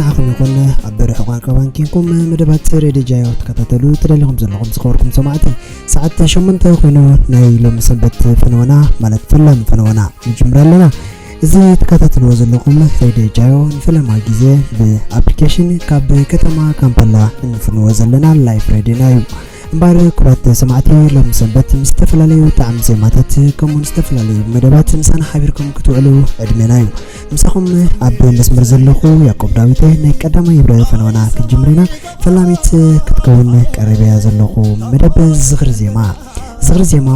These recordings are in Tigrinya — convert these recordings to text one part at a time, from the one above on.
ንዓኹም ይኹን ኣብ ርሑቕ ኣቀባን ኪንኩም መደባት ሬድዮ ጃዮ ትከታተሉ ትደሊኹም ዘለኹም ዝኸበርኩም ሰማዕቲ፣ ሰዓት ሸሞንተ ኮይኑ ናይ ሎሚ ሰንበት ፈነወና ማለት ፈላሚ ፈነወና ንጅምር ኣለና። እዚ ትከታተልዎ ዘለኹም ሬድዮ ጃዮ ንፈለማ ግዜ ብኣፕሊኬሽን ካብ ከተማ ካምፓላ እንፍንዎ ዘለና ላይፍ ሬድዮና እዩ። እምበኣር ክቡራት ሰማዕቲ፣ ሎሚ ሰንበት ምስ ዝተፈላለዩ ጣዕሚ ዜማታት ከምኡውን ዝተፈላለዩ መደባት ምሳና ሓቢርኩም ክትውዕሉ ዕድሜና እዩ። ምሳኹም ኣብ መስመር ዘለኹ ያዕቆብ ዳዊት ናይ ቀዳማይ ህብረ ፈነወና ክንጅምር ኢና። ፈላሚት ክትከውን ቀሪበያ ዘለኹ መደብ ዝኽሪ ዜማ። ዝኽሪ ዜማ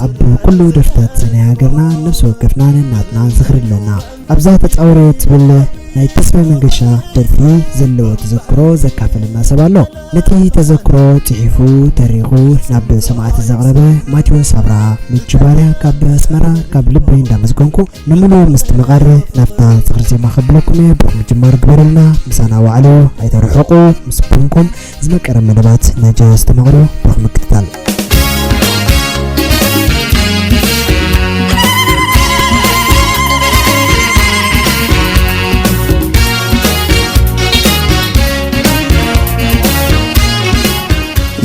ኣብ ኩሉ ደርፍታት ናይ ሃገርና ነፍሲ ወከፍና ነናትና ዝኽሪ ኣለና። ኣብዛ ተጻወረ ትብል ናይ ተስፋይ መንገሻ ደርፊ ዘለዎ ተዘክሮ ዘካፈለና ሰብ ኣሎ። ነቲ ተዘክሮ ጽሒፉ ተሪኹ ናብ ሰማዕቲ ዘቕረበ ማቴዎስ ኣብርሃ ምቹ ባርያ ካብ ኣስመራ ካብ ልበይ እንዳመስገንኩ ንምሉእ ምስትምቓር ናብታ ዝኽሪ ዜማ ከብለኩም እየ። ብሩኽ ምጅማር ግበሩልና። ምሳና ዋዕሉ ኣይተርሕቑ። ምስ ኮንኩም ዝመቀረ መደባት ናይ ጃዮ ዝተመቕሩ ብሩኽ ምክትታል።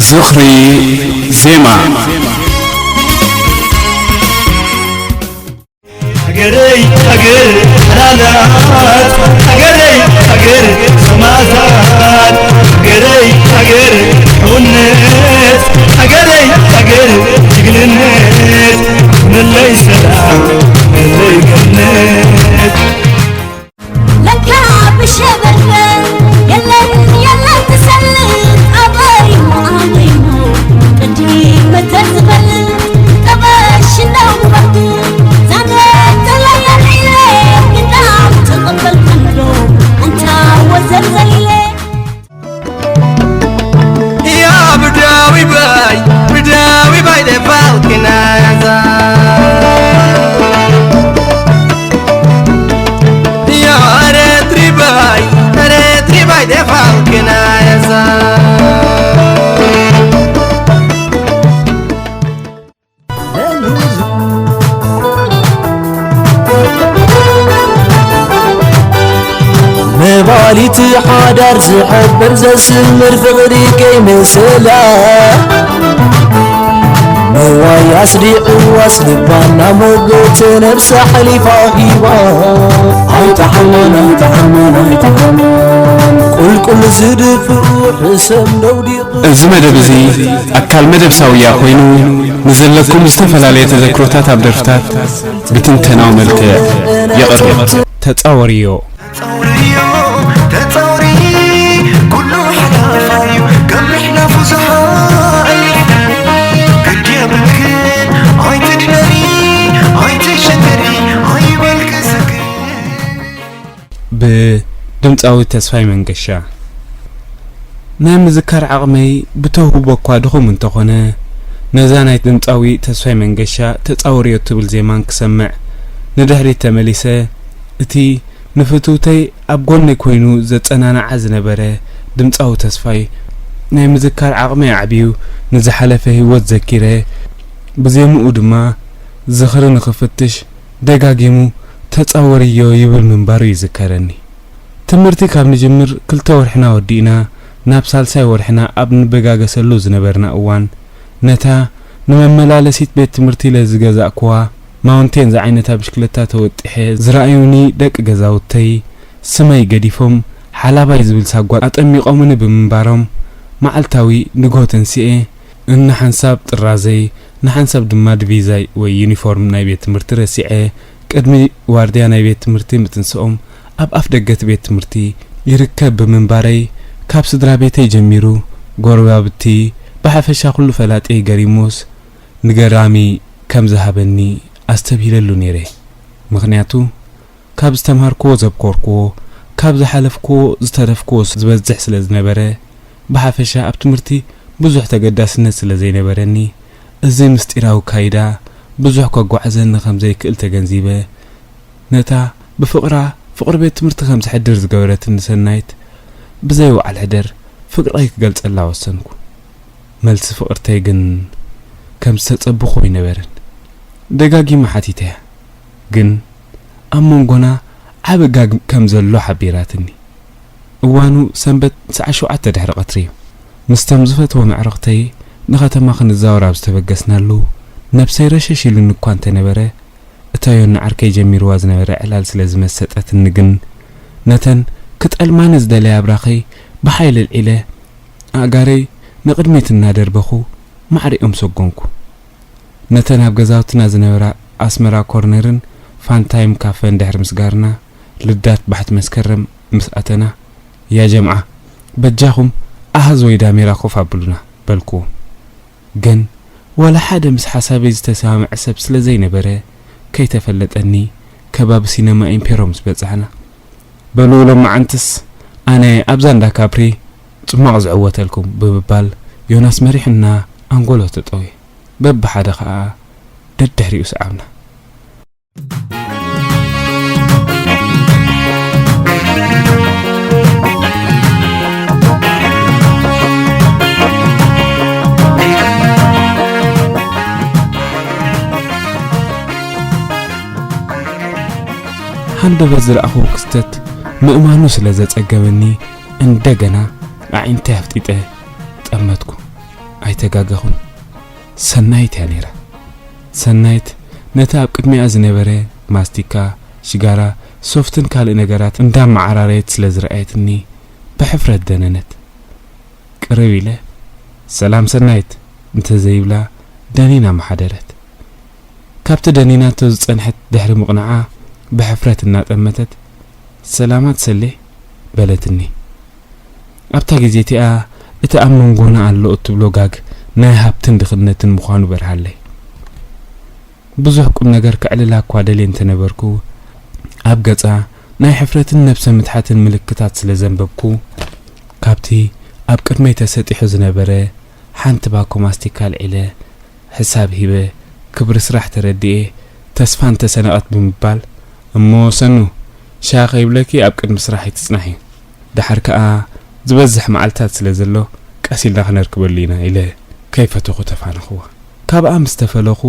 ዝኽሪ ዜማ። ሃገረይ ሃገር ሓላላት፣ ሃገረይ ሃገር ሰማእታት፣ ሃገረይ ሃገር ሕውነት፣ ሃገረይ ሃገር ጅግንነት፣ ኩነለይ ሰላም፣ ኩነለይ ገነት። ለካ ብሸበርበ የለን የለን ትሰልጥ ኣበይ ኣበይ ቅድሚ መተዝበል ጠበሽ እንዳው በርቱ ዛነ ተለየ ዒለ ግዳም ተቐበል ክንዶ ኣንታ ወዘልዘለ። يا بداوي باي، بداوي باي دفاوت كنايزا. يا ريتري باي، ريتري باي دفاوت كنايزا. መባሊት ሓዳር ዝሕብር ዘስምር ፍቕሪ ከይመስላ ንዋይ ኣስዲዕዋስ ልባና ሞገተ ነብሳ ሓሊፋ ሂባ ኣይተሓመን ኣይተሓመን ኣይተሓመን ቁልቁል ዝድፍኡ ሕሰም ነውዲቕ እዚ መደብ እዚ ኣካል መደብ ሳውያ ኮይኑ ንዘለኩም ዝተፈላለየ ተዘክሮታት ኣብ ደርፍታት ብትንተናዊ መልክዕ ይቐርብ። ተጻወርዮ። ተጻውርዮ፣ ተጻውሪ፣ ኩሉ ሓላፋዩ፣ ከም ምሕላፉ ዝሓልፍ። ግድ የብልክን፣ ኣይትድነሪ፣ ኣይትሸገሪ፣ ኣይበልኪ ስክሪ። ብድምጻዊ ተስፋይ መንገሻ። ናይ ምዝካር ዓቕመይ ብተውህቦ እኳ ድኹም እንተኾነ፣ ነዛ ናይ ድምጻዊ ተስፋይ መንገሻ ተጻወርዮ ትብል ዜማን ክሰምዕ ንድሕሪት ተመሊሰ፣ እቲ ንፍትውተይ ኣብ ጎነይ ኮይኑ ዘጸናንዓ ዝነበረ ድምጻዊ ተስፋይ፣ ናይ ምዝካር ዓቕመይ ኣዕብዩ ንዝሓለፈ ህይወት ዘኪረ፣ ብዜምኡ ድማ ዝኽሪ ንኽፍትሽ ደጋጊሙ ተጻወርዮ ይብል ምንባሩ ይዝከረኒ። ትምህርቲ ካብ ንጅምር ክልተ ወርሕና ወዲእና ናብ ሳልሳይ ወርሕና ኣብ ንበጋገሰሉ ዝነበርና እዋን፣ ነታ ንመመላለሲት ቤት ትምህርቲ ኢለ ዝገዛእኩዋ ማውንቴን ዝዓይነታ ብሽክለታ ተወጢሐ ዝረኣዩኒ ደቂ ገዛውተይ፣ ስመይ ገዲፎም ሓላባይ ዝብል ሳጓ ኣጠሚቖምኒ ብምንባሮም፣ መዓልታዊ ንግሆ ተንሲኤ፣ ንሓንሳብ ጥራዘይ፣ ንሓንሳብ ድማ ድቪዛይ ወይ ዩኒፎርም ናይ ቤት ትምህርቲ ረሲዐ፣ ቅድሚ ዋርድያ ናይ ቤት ትምህርቲ ምትንስኦም፣ ኣብ ኣፍ ደገ እቲ ቤት ትምህርቲ ይርከብ ብምንባረይ፣ ካብ ስድራ ቤተይ ጀሚሩ፣ ጎረባብቲ፣ ብሓፈሻ ኩሉ ፈላጢ ገሪሙስ ንገራሚ ከም ዝሃበኒ ኣስተብሂለሉ ነይረ። ምኽንያቱ፣ ካብ ዝተምሃርክዎ ዘብኮርክዎ፣ ካብ ዝሓለፍክዎ ዝተረፍክዎ ዝበዝሕ ስለ ዝነበረ፣ ብሓፈሻ ኣብ ትምህርቲ ብዙሕ ተገዳስነት ስለ ዘይነበረኒ፣ እዚ ምስጢራዊ ካይዳ ብዙሕ ከጓዕዘኒ ከም ዘይክእል ተገንዚበ፣ ነታ ብፍቕራ ፍቕሪ ቤት ትምህርቲ ከም ዘሕድር ዝገበረትኒ ሰናይት ብዘይ ውዓል ሕደር ፍቕረይ ክገልጸላ ወሰንኩ። መልሲ ፍቕርተይ ግን ከም ዝተጸበኹ ኣይነበረን። ደጋጊመ ሓቲተያ፣ ግን ኣብ መንጎና ዓቢ ጋግ ከም ዘሎ ሓቢራትኒ። እዋኑ ሰንበት ሰዓት ሸውዓተ ድሕሪ ቀትሪ እዩ። ምስቶም ዝፈትዎም ኣዕሩኽተይ ንኸተማ ክንዛወር ኣብ ዝተበገስናሉ፣ ነብሰይ ረሸሽ ኢሉኒ እኳ እንተነበረ፣ እታ ዮና ዓርከይ ጀሚርዋ ዝነበረ ዕላል ስለ ዝመሰጠትኒ ግን፣ ነተን ክጠልማኒ ዝደለያ ኣብራኸይ ብሓይሊ ኣልዒለ፣ ኣእጋረይ ንቕድሚት እናደርበኹ ማዕሪኦም ሰጎምኩ። ነተን ኣብ ገዛውትና ዝነበራ ኣስመራ ኮርነርን ፋንታይም ካፈን ድሕሪ ምስጋርና፣ ልዳት ባሕቲ መስከረም ምስ ኣተና፣ "ያ ጀምዓ፣ በጃኹም ኣሃዝ ወይ ዳሜራ ኮፍ ኣብሉና" በልኩዎም። ግን ዋላ ሓደ ምስ ሓሳበይ ዝተሰማምዐ ሰብ ስለ ዘይነበረ፣ ከይተፈለጠኒ ከባቢ ሲነማ ኢምፔሮ ምስ በጻሕና፣ "በሉ ሎማዓንትስ ኣነ ኣብዛ እንዳ ካፕሪ ጽማቕ ዝዕወተልኩም" ብምባል ዮናስ መሪሑና ኣንጎሎ ተጠውየ። በብሓደ ኸኣ ደድሕሪኡ ሰዓብና። ሃንደበት ዝረኣኹዎ ክስተት ምእማኑ ስለ ዘጸገመኒ፣ እንደገና ኣዒንተይ ኣፍጢጠ ጠመትኩ። ኣይተጋገኹን። ሰናይት እያ ነይራ። ሰናይት ነቲ ኣብ ቅድሚኣ ዝነበረ ማስቲካ፣ ሽጋራ፣ ሶፍትን ካልእ ነገራት እንዳመዓራረየት ስለ ዝረኣየትኒ፣ ብሕፍረት ደነነት። ቅርብ ኢለ፣ "ሰላም ሰናይት" እንተዘይብላ፣ ደኒና ምሓደረት። ካብቲ ደኒናቶ ዝጸንሐት ድሕሪ ምቕናዓ፣ ብሕፍረት እናጠመተት፣ "ሰላማት ሰሌ" በለትኒ። ኣብታ ግዜ እቲኣ፣ እቲ ኣብ መንጎና ኣሎ እትብሎ ጋግ ናይ ሃብትን ድኽነትን ምዃኑ በርሃለይ። ብዙሕ ቁም ነገር ከዕልላ እኳ ደልየ እንተነበርኩ፣ ኣብ ገጻ ናይ ሕፍረትን ነብሰ ምትሓትን ምልክታት ስለ ዘንበብኩ፣ ካብቲ ኣብ ቅድመይ ተሰጢሑ ዝነበረ ሓንቲ ባኮ ማስቲካ ኣልዒለ፣ ሕሳብ ሂበ፣ ክብሪ ስራሕ ተረዲኤ፣ ተስፋ እንተሰነቐት ብምባል፣ "እሞ ሰኑ፣ ሻሂ ከይብለኪ ኣብ ቅድሚ ስራሕ ኣይትጽናሒ። ደሓር ከኣ ዝበዝሕ መዓልታት ስለ ዘሎ፣ ቀስ ኢልና ክነርክበሉ ኢና" ኢለ ከይፈተኹ ተፋነኽዋ። ካብኣ ምስ ተፈለኹ፣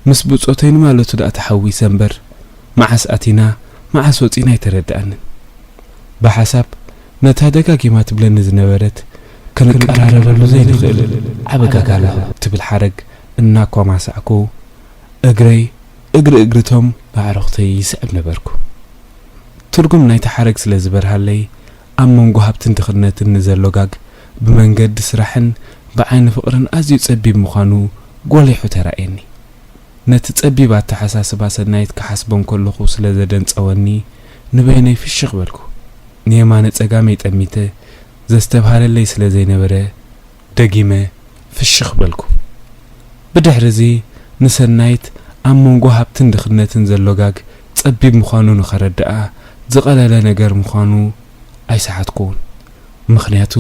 ምስ ብጾተይ ንማለቱ ደኣ ተሓዊሰ እምበር፣ መዓስ ኣቲና፣ መዓስ ወጺና ኣይተረድኣንን። ብሓሳብ ነታ ደጋጊማ ትብለኒ ዝነበረት፣ "ክንቀራረበሉ ዘይንኽእል ዓቢ ጋግ ኣሎ" ትብል ሓረግ እናኳማሳዕኩ፣ እግረይ እግሪ እግሪቶም ኣዕሩኽተይ ይስዕብ ነበርኩ። ትርጉም ናይቲ ሓረግ ስለ ዝበርሃለይ፣ ኣብ መንጎ ሃብትን ድኽነትን ንዘሎ ጋግ ብመንገዲ ስራሕን ብዓይኒ ፍቕርን ኣዝዩ ጸቢብ ምዃኑ ጎሊሑ ተራእየኒ። ነቲ ጸቢብ ኣተሓሳስባ ሰናይት ክሓስቦ እንከለኹ ስለ ዘደንጸወኒ፣ ንበይነይ ፍሽኽ በልኩ። ንየማነ ጸጋመይ ጠሚተ ዘስተብሃለለይ ስለ ዘይነበረ፣ ደጊመ ፍሽኽ በልኩ። ብድሕርዚ ንሰናይት ኣብ መንጎ ሃብትን ድኽነትን ዘሎ ጋግ ጸቢብ ምዃኑ ንኸረድኣ ዝቐለለ ነገር ምዃኑ ኣይሰሓትኩውን። ምኽንያቱ፣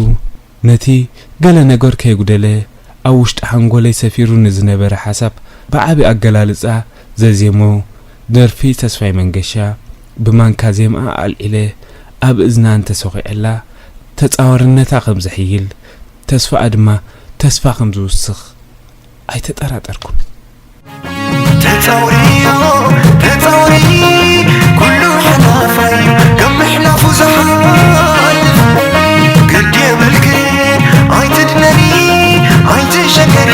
ነቲ ገለ ነገር ከየጉደለ ኣብ ውሽጢ ሓንጎለይ ሰፊሩ ንዝነበረ ሓሳብ ብዓቢ ኣገላልጻ ዘዜሞ ደርፊ ተስፋይ መንገሻ ብማንካ ዜማኣ ኣልዒለ ኣብ እዝና እንተሰኺዐላ፣ ተጻዋርነታ ከም ዘሕይል፣ ተስፋኣ ድማ ተስፋ ከም ዝውስኽ ኣይተጠራጠርኩን። ተጻውርዮ፣ ተጻውሪ፣ ኩሉ ሓላፋይ፣ ከም ምሕላፉ ዝሓልፍ። ግድ የብልኪ፣ ኣይትድነኒ፣ ኣይትሸገሪ፣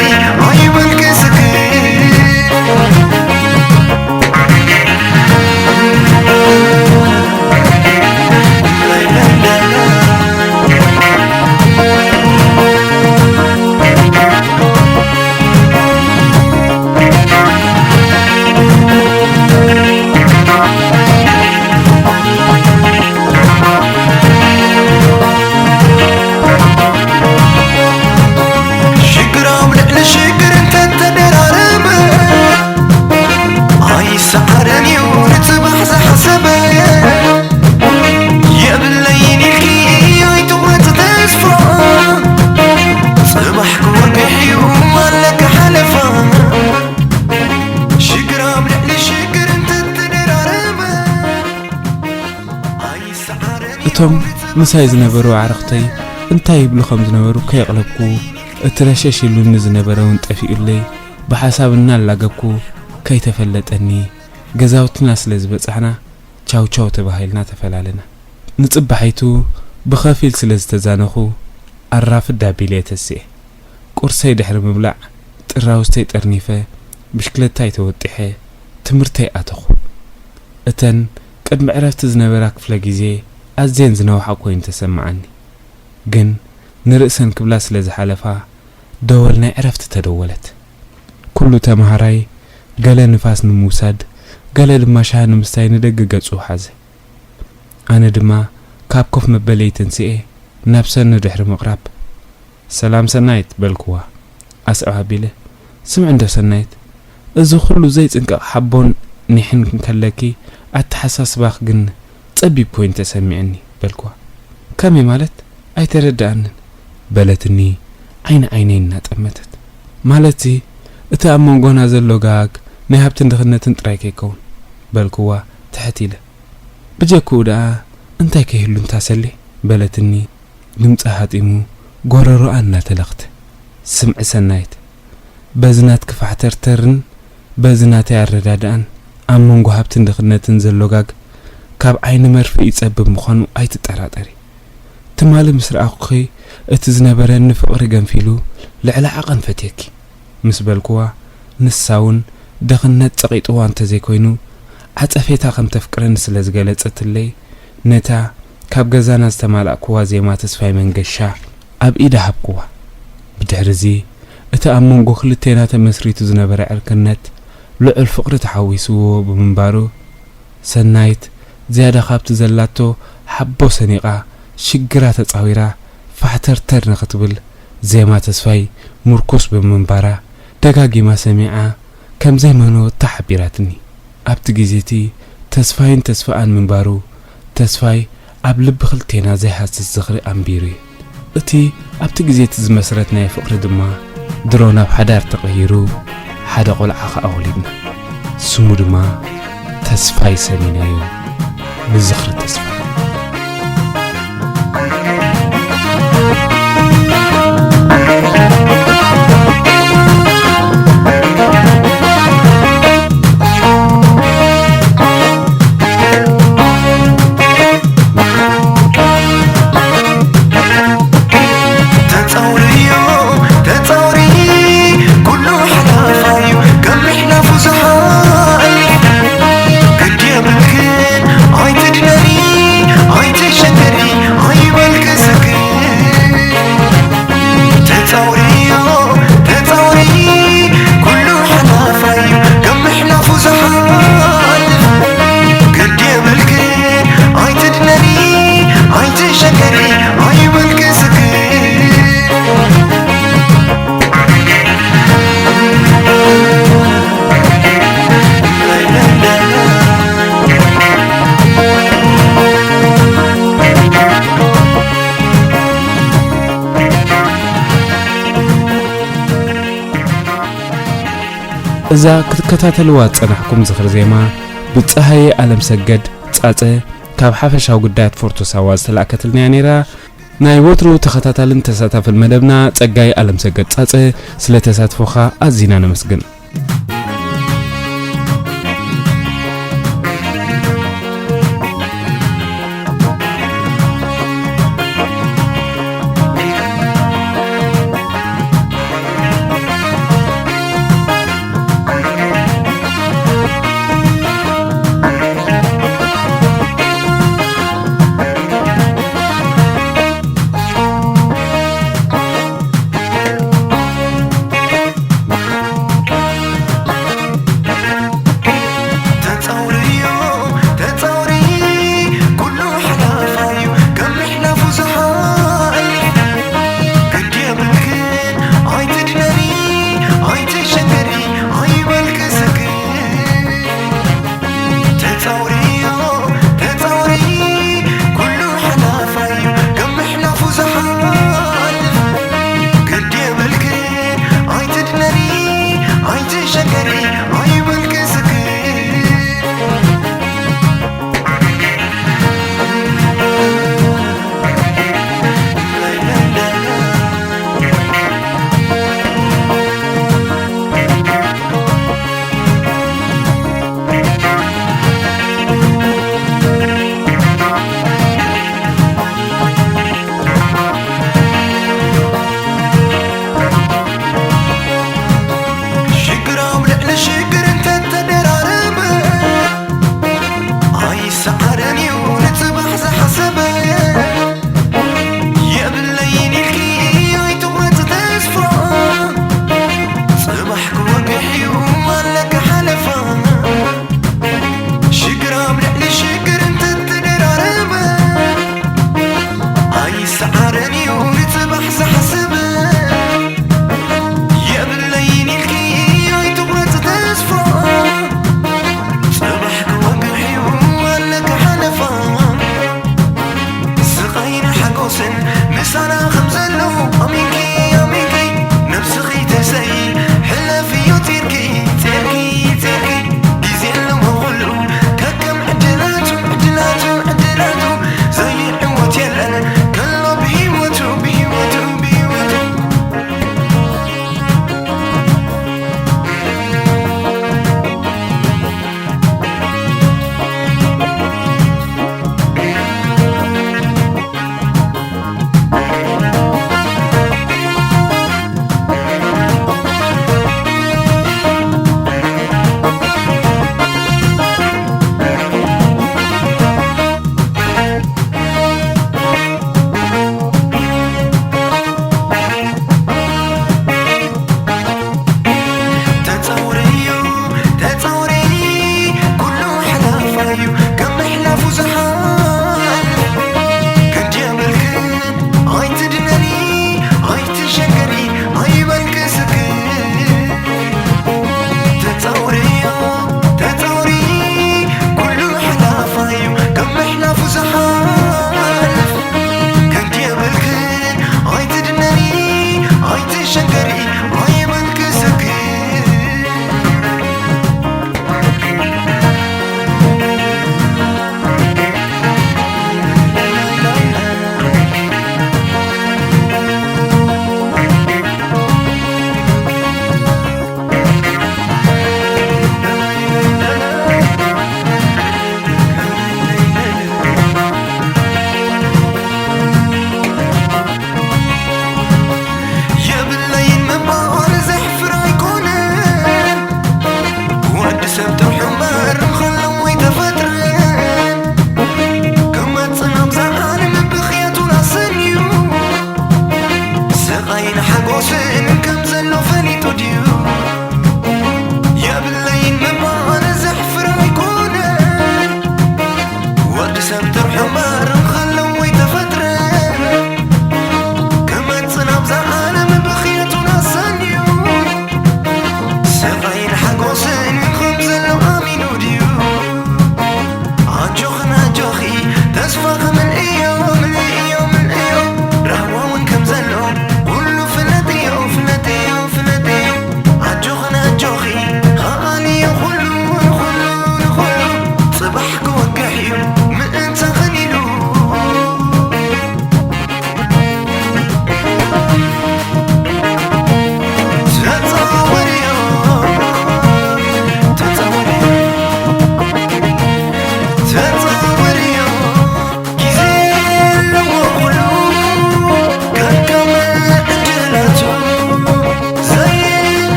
ኣይበልኪ ስኪ። ሽግር ኣብ ልዕሊ ሽግር እንተተደራረበ፣ ኣይሰዓርን እዩ ንጽባሕ ዝሓሰበ። የብለይን ኢልኪ ኣይትቑረጺ ተስፋ፣ ጽባሕ ክወግሕ እዩ ኣለካ ሓለፋ። ሽግር ኣብ ልዕሊ ሽግር እንተተደራረበ፣ ኣይሰዓርን እዩ እቶም ምሳይ ዝነበሩ ኣዕርኽተይ እንታይ ይብሉ ከም ዝነበሩ ከየቕለብኩ፣ እቲ ረሸሽ ኢሉኒ ዝነበረ እውን ጠፊኡለይ፣ ብሓሳብ እናላገብኩ ከይተፈለጠኒ ገዛውትና ስለ ዝበጻሕና፣ ቻው ቻው ተባሂልና ተፈላለና። ንጽባሒቱ ብኸፊል ስለ ዝተዛነኹ ኣራፍድ ኣቢለ ተስኤ። ቁርሰይ ድሕሪ ምብላዕ ጥራውዝተይ ጠርኒፈ፣ ብሽክለታይ ተወጢሐ፣ ትምህርተይ ኣተኹ። እተን ቅድሚ ዕረፍቲ ዝነበራ ክፍለ ግዜ ኣዝየን ዝነውሓ ኮይኑ ተሰምዓኒ። ግን ንርእሰን ክብላ ስለ ዝሓለፋ ደወል ናይ ዕረፍቲ ተደወለት። ኩሉ ተምሃራይ ገለ ንፋስ ንምውሳድ፣ ገለ ድማ ሻሂ ንምስታይ ንደገ ገጹ ሓዘ። ኣነ ድማ ካብ ኮፍ መበለይ ተንስኤ ናብ ሰኑ ድሕሪ ምቕራብ፣ "ሰላም ሰናይት" በልክዋ ኣስዕብ ኣቢለ። "ስምዒ እንዶ ሰናይት፣ እዚ ኩሉ ዘይጽንቀቕ ሓቦን ኒሕን እንከለኪ ኣተሓሳስባኽ ግን ጸቢብ ኮይኑ ተሰሚዕኒ" በልክዋ። "ከመይ ማለት? ኣይተረድኣንን" በለትኒ ዓይኒ ዓይነይ እናጠመተት። "ማለትሲ እቲ ኣብ መንጎና ዘሎ ጋግ ናይ ሃብትን ድኽነትን ጥራይ ከይከውን" በልክዋ ትሕት ኢለ። "ብጀክኡ ደኣ እንታይ ከይህሉ እንታ ሰሌ?" በለትኒ ድምጻ ሃጢሙ ጎረሮኣ እናተለኽተ። "ስምዒ ሰናይት፣ በዚ ናትኪ ፋሕተርተርን በዚ ናተይ ኣረዳድኣን ኣብ መንጎ ሃብትን ድኽነትን ዘሎ ጋግ ካብ ዓይኒ መርፍእ ይጸብብ ምዃኑ ኣይትጠራጠሪ። ትማሊ ምስ ረኣኹኺ እቲ ዝነበረኒ ፍቕሪ ገንፊሉ ልዕሊ ዓቐን ፈትየኪ" ምስ በልክዋ፣ ንሳ እውን ድኽነት ጸቒጥዋ እንተዘይኮይኑ፣ ዓጸፌታ ከም ተፍቅረኒ ስለ ዝገለጸትለይ፣ ነታ ካብ ገዛና ዝተማላእክዋ ዜማ ተስፋይ መንገሻ ኣብ ኢዳ ሃብክዋ። ብድሕርዚ፣ እቲ ኣብ መንጎ ክልቴና ተመስሪቱ ዝነበረ ዕርክነት ልዑል ፍቕሪ ተሓዊስዎ ብምንባሩ፣ ሰናይት ዝያዳ ካብቲ ዘላቶ ሓቦ ሰኒቓ፣ ሽግራ ተጻዊራ፣ ፋሕተርተር ንኽትብል ዜማ ተስፋይ ምርኩስ ብምንባራ፣ ደጋጊማ ሰሚዓ፣ ከም ዘይመነወታ ሓቢራትኒ። ኣብቲ ግዜ እቲ ተስፋይን ተስፋኣን ምንባሩ፣ ተስፋይ ኣብ ልቢ ክልቴና ዘይሃስስ ዝኽሪ ኣንቢሩ እዩ። እቲ ኣብቲ ግዜ እቲ ዝመስረትናዮ ፍቕሪ ድማ ድሮ ናብ ሓዳር ተቐይሩ፣ ሓደ ቖልዓ ኸኣ ወሊድና። ስሙ ድማ ተስፋይ ሰሚናዮ። ንዝኽሪ ተስፋይ። ተጻውርዮ፣ ተጻውሪ፣ ኩሉ ሓላፋዩ፣ ከም ምሕላፉ ዝሓልፍ። ግዲ የብልክን፣ ኣይትድነሪ፣ ኣይትሸገሪ፣ ኣይበልኪ ስክን። ተጻውርዮ፣ ተጻውሪ፣ ኩሉ ሓላፋዩ፣ ከም ምሕላፉ ዝሓልፍ። ግዲ የብልክን፣ ኣይትድነሪ፣ ኣይትሸገሪ፣ ኣይበልኪ ስክን። እዛ ክትከታተልዋ ዝጸናሕኩም ዝኽሪ ዜማ ብጸሃየ ኣለምሰገድ ጻጸ ካብ ሓፈሻዊ ጉዳያት ፎርቶ ሳዋ ዝተላእከትልና እያ ነይራ። ናይ ወትሩ ተኸታታልን ተሳታፍን መደብና ጸጋይ ኣለምሰገድ ጻጸ፣ ስለ ተሳትፎኻ ኣዚና ነመስግን።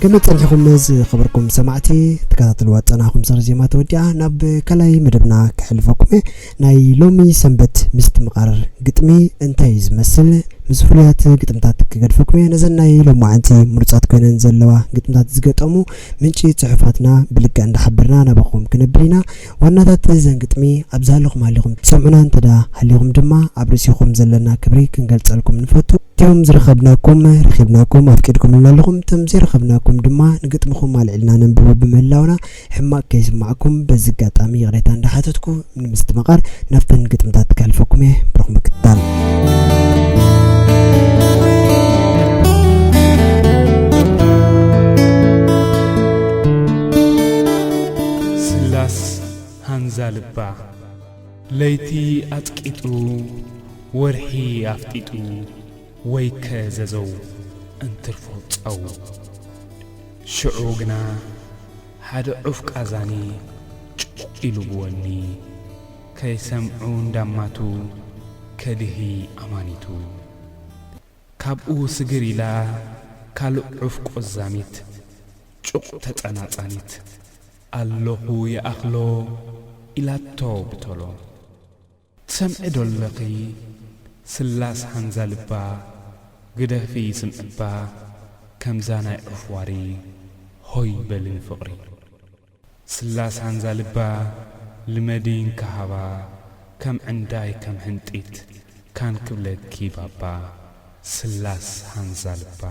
ሎሚ ጸኒሕኩም ዝኸበርኩም ሰማዕቲ፣ ትከታተልዋ ጸናሕኩም ስርሒ ዜማ ተወዲኣ ናብ ካልኣይ መደብና ክሕልፈኩም እየ። ናይ ሎሚ ሰንበት ምስትምቓር ግጥሚ እንታይ እዩ ዝመስል? ምስ ፍሉያት ግጥምታት ክገድፈኩም እየ። ነዘን ናይ ሎማዓንቲ ምሩጻት ኮይነን ዘለዋ ግጥምታት ዝገጠሙ ምንጪ ጽሑፋትና ብልክዕ እንዳሓበርና ናባኹም ክነብል ኢና። ዋናታት እዘን ግጥሚ ኣብ ዝሃለኹም ሃሊኹም ትሰምዑና እንተ ደኣ ሃሊኹም ድማ ኣብ ርእሲኹም ዘለና ክብሪ ክንገልጸልኩም ንፈቱ። እቶም ዝረኸብናኩም፣ ረኺብናኩም፣ ኣፍቂድኩምልና ኣለኹም። እቶም ዘይረኸብናኩም ድማ ንግጥምኹም ኣልዒልና ነንብቦ ብምህላውና ሕማቕ ከይስማዕኩም በዚ ኣጋጣሚ ይቕሬታ እንዳሓተትኩ፣ ንምስትምቓር ናብተን ግጥምታት ከሕልፈኩም እየ። ብሩኽ ምክትታል። ስላስ ሃንዛ ልባ። ለይቲ ኣጽቂጡ፣ ወርሒ ኣፍጢጡ፣ ወይከ ዘዘው እንትርፎ ጸው። ሽዑ ግና ሓደ ዑፍ ቃዛኒ ጭቕ ኢሉ ብወኒ፣ ከይሰምዑ እንዳማቱ ከልሂ ኣማኒቱ። ካብኡ ስግር ኢላ ካልእ ዑፍ ቆዛሚት ጭቕ ተጸናጻኒት፣ ኣለኹ ይኣኽሎ ኢላቶ ብቶሎ። ትሰምዒ ዶ ኣለኺ ስላስ ሃንዛ ልባ፣ ግደፊ ስምዕባ ከምዛ ናይ ዑፍ ዋሪ፣ ሆይ በሊ ንፍቕሪ። ስላስ ሃንዛ ልባ፣ ልመዲ እንካሃባ፣ ከም ዕንዳይ ከም ሕንጢት፣ ካን ክብለኪ ባባ፣ ስላስ ሃንዛ ልባ።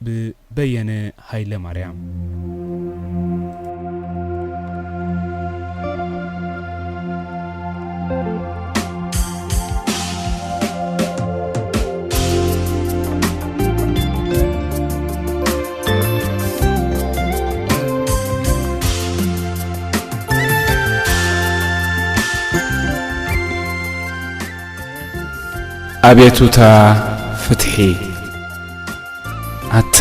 ብበየነ ሃይለ ማርያም። ኣቤቱታ ፍትሒ። ኣታ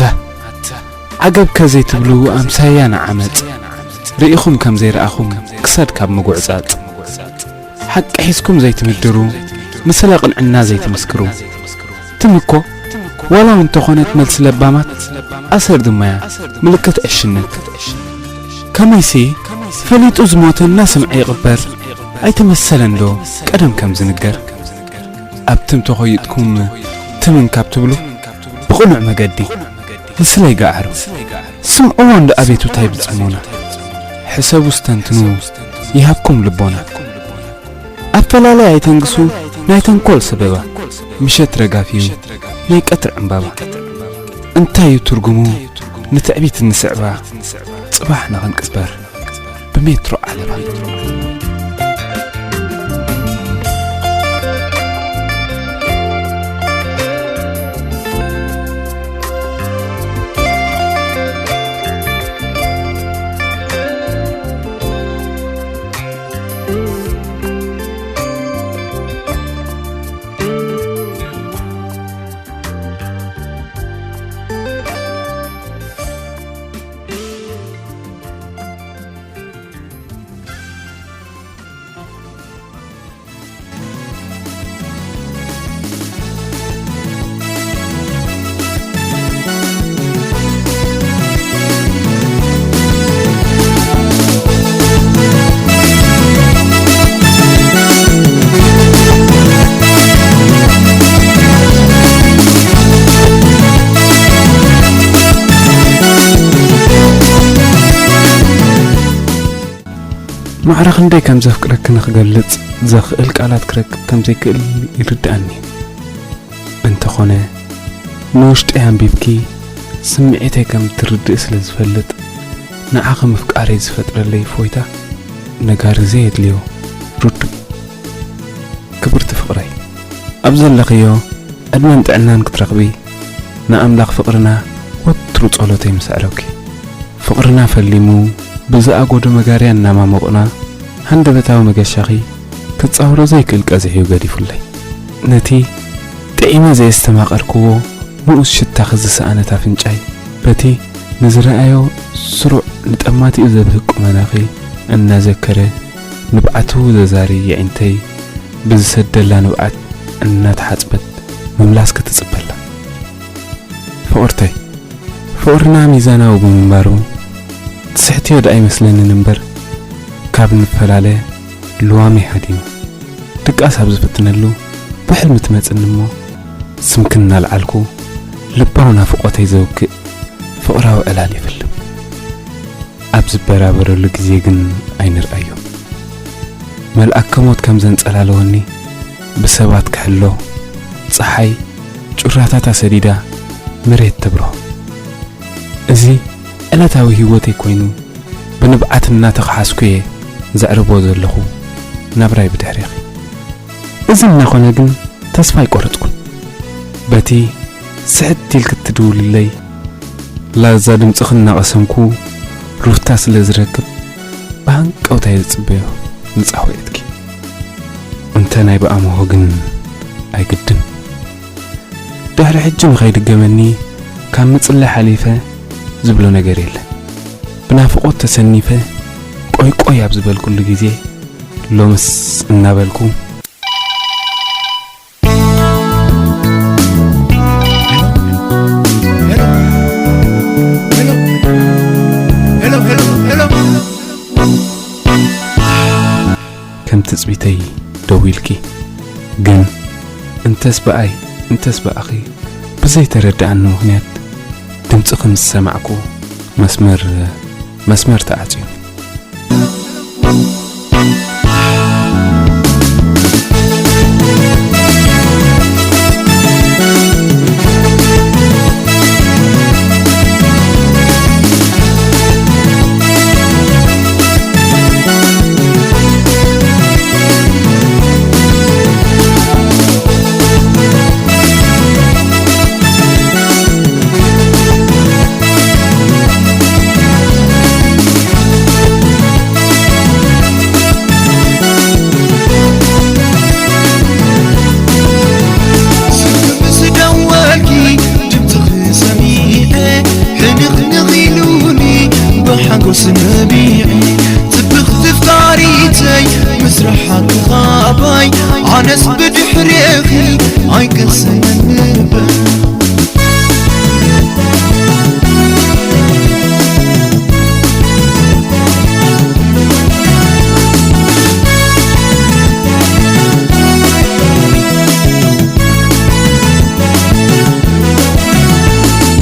ዓገብ ከዘይትብሉ ኣምሳያ ንዓመጽ ርኢኹም ከም ዘይረኣኹም ክሳድ ካብ ምጉዕጻጽ። ሓቂ ሒዝኩም ዘይትምድሩ፣ ምስለ ቅንዕና ዘይትምስክሩ። ትም እኮ ዋላ እውን እንተኾነት መልሲ ለባማት ኣሰር ድማያ ምልክት ዕሽነት። ከመይሲ ፈሊጡ ዝሞተ እናሰምዐ ይቕበር ኣይተመሰለን ዶ ቀደም ከም ዝንገር? ኣብ ትም ተኾይጥኩም ትምን ካብ ትብሉ ብቕኑዕ መገዲ ንስለይ ገዓሩ። ስምዕዎ እንዶ ኣቤቱታይ ብጽሞና። ሕሰቡ፣ ስተንትኑ፣ ይሃብኩም ልቦና። ኣፈላላይ ኣይተንግሱ ናይ ተንኮል ሰበባ። ምሸት ረጋፊ ናይ ቀትሪ ዕምባባ። እንታይ እዩ ትርጉሙ ንትዕቢት እንስዕባ? ጽባሕ ንኽንቅበር ብሜትሮ ዓለባ። ማዕረ ክንደይ ከም ዘፍቅረኪ ንኽገልጽ ዘኽእል ቃላት ክረክብ ከም ዘይክእል ይርድኣኒ። እንተኾነ፣ ንውሽጠይ ኣንቢብኪ ስምዒተይ ከም እትርድኢ ስለ ዝፈልጥ፣ ንዓኺ ምፍቃረይ ዝፈጥረለይ እፎይታ ነጋሪ ዘየድልዮ ርዱእ እዩ። ክብርቲ ፍቕረይ፣ ኣብ ዘለኽዮ ዕድመን ጥዕናን ክትረኽቢ ንኣምላኽ ፍቕርና ወትሩ ጸሎተይ ምስ ኣዕረብኪ። ፍቕርና ፈሊሙ ብዝኣጎዶ መጋርያ እናማሞቕና፣ ሃንደበታዊ መገሻኺ ክጻወሮ ዘይክእል ቀዚሑ እዩ ገዲፉለይ። ነቲ ጥዒመ ዘየስተማቐርክዎ ንኡስ ሽታኺ ዝሰኣነት ኣፍንጫይ፣ በቲ ንዝረኣዮ ስሩዕ ንጠማቲኡ ዘብህግ ቁመናኺ እናዘከረ፣ ንብዓቱ ዘዛሪ የዒንተይ ብዝሰደላ ንብዓት እናተሓጽበት ምምላስኪ ትጽበላ። ፍቕርተይ፣ ፍቕርና ሚዛናዊ ብምንባሩ፣ ትስሕትዮ ደኣ ኣይመስለንን እምበር፣ ካብ ንፈላለ ልዋመይ ሃዲኑ። ድቃስ ኣብ ዝፍትነሉ፣ ብሕልሚ ትመጽኒ እሞ፣ ስምኪ እናልዓልኩ፣ ልባዊ ናፍቖተይ ዘውክእ ፍቕራዊ ዕላል ይፍልም። ኣብ ዝበራበረሉ ግዜ ግን ኣይንርኣዮ። መልኣከ ሞት ከም ዘንጸላለወኒ ብሰባት ክሕሎ፣ ጸሓይ ጩራታታ ሰዲዳ መሬት ተብርሆ። እዚ ዕለታዊ ህይወተይ ኮይኑ፣ ብንብዓት እናተኸሓስኩ እየ ዘዕርቦ ዘለኹ ናብራይ ብድሕሬኺ። እዚ እናኾነ ግን ተስፋ ኣይቆረጽኩን። በቲ ስሕት ኢልኪ እትድውልለይ ላዛ ድምጽኺ እናቐሰምኩ ሩፍታ ስለ ዝረክብ ብሃንቀውታ እየ ዝጽበዮ ንጻውዒትኪ። እንተ ናይ ብኣምሆ ግን ኣይግድን። ድሕሪ ሕጂ ንኸይድገመኒ ካብ ምጽላይ ሓሊፈ ዝብሎ ነገር የለን። ብናፍቖት ተሰኒፈ ቆይ ቆይ ኣብ ዝበልኩሉ ግዜ ሎምስ እናበልኩ ከም ትጽቢተይ ደው ኢልኪ። ግን እንተስ ብኣይ እንተስ ብኣኺ ብዘይተረድኣኒ ምኽንያት ድምጽኺ ምስ ሰማዕኩ መስመር መስመር ተዓጽዩ። ስልኪ ምስ ደወልኪ ድምፅኺ ሰሚዐ፣ ሕንኽንኽ ኢሉኒ ብሓጎስ ነቢዐ። ጽብቕቲ ፍቓሪተይ ምስ ረሓቂ ኻባይ፣ ኣነስ ብድሕሬኺ ኣይቅሰንን እምበር።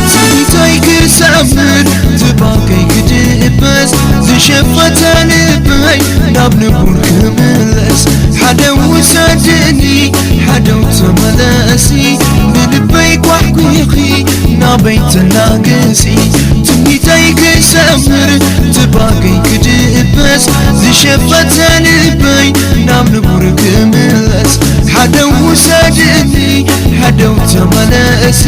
ትምኒተይ ክሰምር፣ ትባከይ ክድበስ፣ ዝሸፈተ ልበይ ናብ ንቡር ክምለስ። ሓደ ውሰድኒ፣ ሓደ ተመለሲ፣ ንልበይ ኳሕኲኺ፣ ናበይ ትናገሲ። ትምኒተይ ክሰምር፣ ትባከይ ክድበስ፣ ዝሸፈተ ልበይ ናብ ንቡር ክምለስ። ሓደ ውሰድኒ፣ ሓደ ተመለሲ፣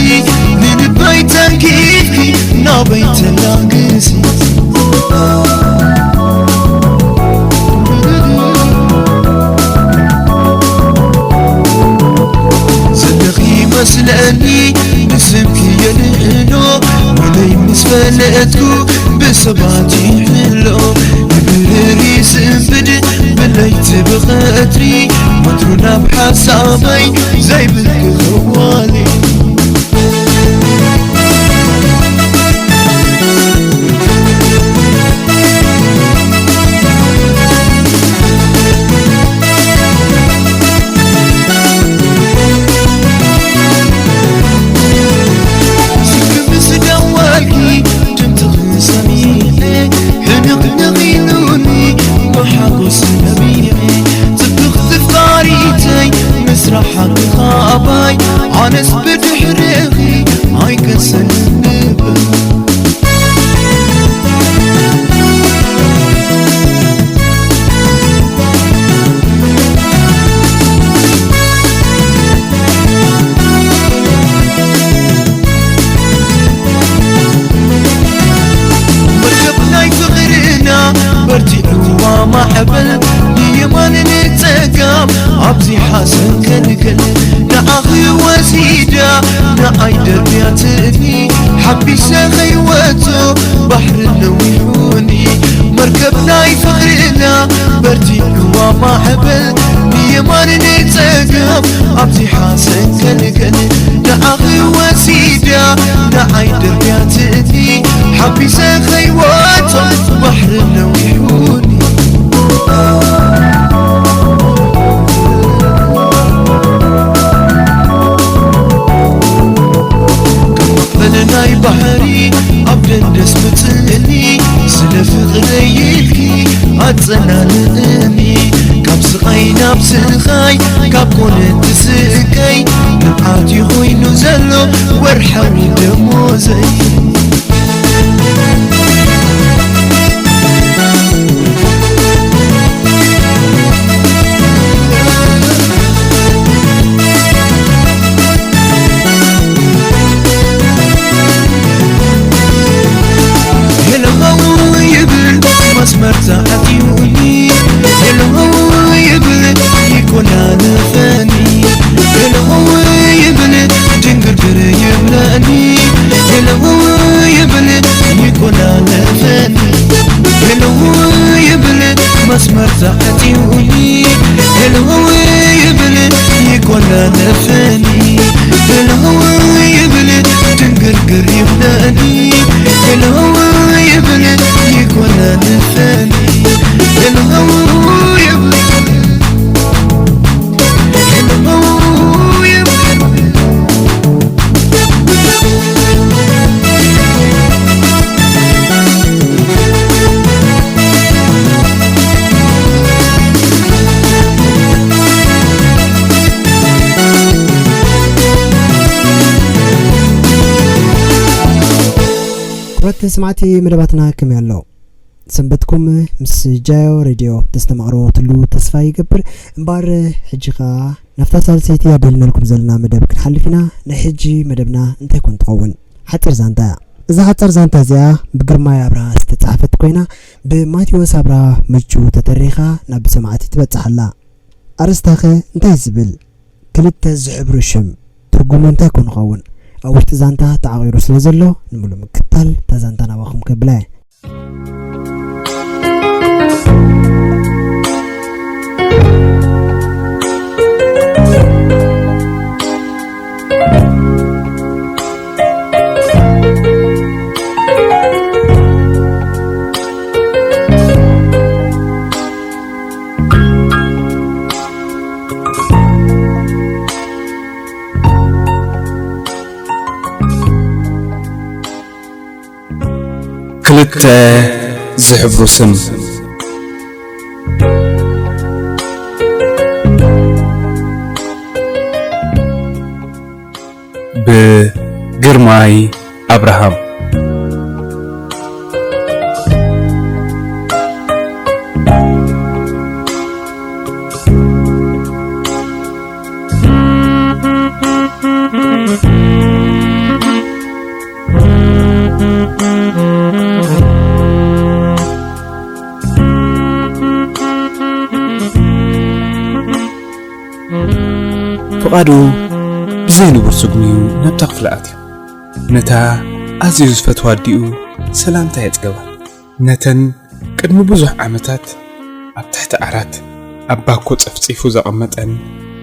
ንልበይ ተንኪፍኪ፣ ናበይ ትናገሲ። ዘለኺ መስለኒ ንስምኪ የልእሎ፣ ወለይ ምስ ፈለጥኩ ብሰባት ይሕሎ። ንብርሪ ስንብድ ብለይቲ ብቐትሪ፣ ወትሩ ናብ ሓሳበይ ዘይብልኪ ኸዋሊ። ስልኪ ምስ ደወልኪ ድምፅኺ ሰሚዐ፣ ሕንኽንኽ ኢሉኒ ብሓጎስ ነቢዐ። ጽብቕቲ ፍቓሪተይ ምስ ረሓቂ ኻባይ፣ ኣነስ ብድሕሬኺ ኣይቅሰንን እምበር። መርከብ ናይ ፍቕርና በርቲዕዋ ማዕበል፣ ንየማን ንጸጋም ኣብዚሓ ሰንከልከል። ንዓኺ ወሲዳ ንዓይ ደርብያትኒ፣ ሓቢሰ ከይወጾ ባሕሪ ነዊሑኒ። መርከብ ናይ ፍቕርና በርቲዕዋ ማዕበል፣ ንየማን ንጸጋም ኣብዚሓ ሰንከልከል። ንዓኺ ወሲዳ ንዓይ ደርብያትኒ፣ ኣቢሰ ከይወጾ ባሕሪ ነዊሑኒ። ከም ማዕበል ናይ ባሕሪ ኣብ ደንደስ ምጽእኒ፣ ስለ ፍቕረይ ኢልኪ ኣጸናንእኒ። ካብ ስቓይ ናብ ስቓይ፣ ካብ ኮነ ትስቀይ፣ ንብዓት ኮይኑ ዘሎ ወርሓዊ ደሞዘይ። ሄሎ ይብል መስመር ተዓቲዩኒ፣ ሄሎ ይብል ይቆላለፈኒ፣ ሄሎ ይብል ድንግርግር ይብለኒ፣ ሄሎ ይብል ይቆላለፈኒ፣ ሄሎ ይብል መስመር ተዓቲዩኒ፣ ሄሎ ይብል ይቆላለፈኒ፣ ሄሎ ይብል ድንግርግር ይብለኒ፣ ሄሎ ይብል ይቆላለፈኒ፣ ሄሎ ይብል ክቡራት ተሰማዕቲ መደባትና ከመይ ኣሎ? ሰንበትኩም ምስ ጃዮ ሬድዮ ተስተማቕርዎ ትሉ ተስፋ ይገብር። እምበኣር ሕጂ ኸኣ ናብታ ሳልሰይቲ ኣዳሊናልኩም ዘለና መደብ ክንሓልፍ ኢና። ናይ ሕጂ መደብና እንታይ ኮን ትኸውን? ሓጺር ዛንታ እያ። እዛ ሓጻር ዛንታ እዚኣ ብግርማይ ኣብርሃ ዝተጻሕፈት ኮይና፣ ብማቴዎስ ኣብርሃ ምቹ ተተሪኻ ናብ ሰማዕቲ ትበጽሕ ኣላ። ኣርእስታኸ እንታይ ዝብል? ክልተ ዝሕብሩ ሽም ትርጉሙ እንታይ ኮን ይኸውን? ኣብ ውሽጢ ዛንታ ተዓቒሩ ስለ ዘሎ፣ ንምሉእ ምክትታል እታ ዛንታ ናባኹም ከብላ እየ። ክልተ ዝሕብሩ ስም። ብግርማይ ኣብርሃም። ፍቓዱ ብዘይ ንቡር ስጉሚ እዩ ናብታ ክፍሊ ኣትዩ። ነታ ኣዝዩ ዝፈትዋ ኣዲኡ ሰላምታ የጽገባ። ነተን ቅድሚ ብዙሕ ዓመታት ኣብ ትሕቲ ዓራት ኣብ ባኮ ጸፍጺፉ ዘቐመጠን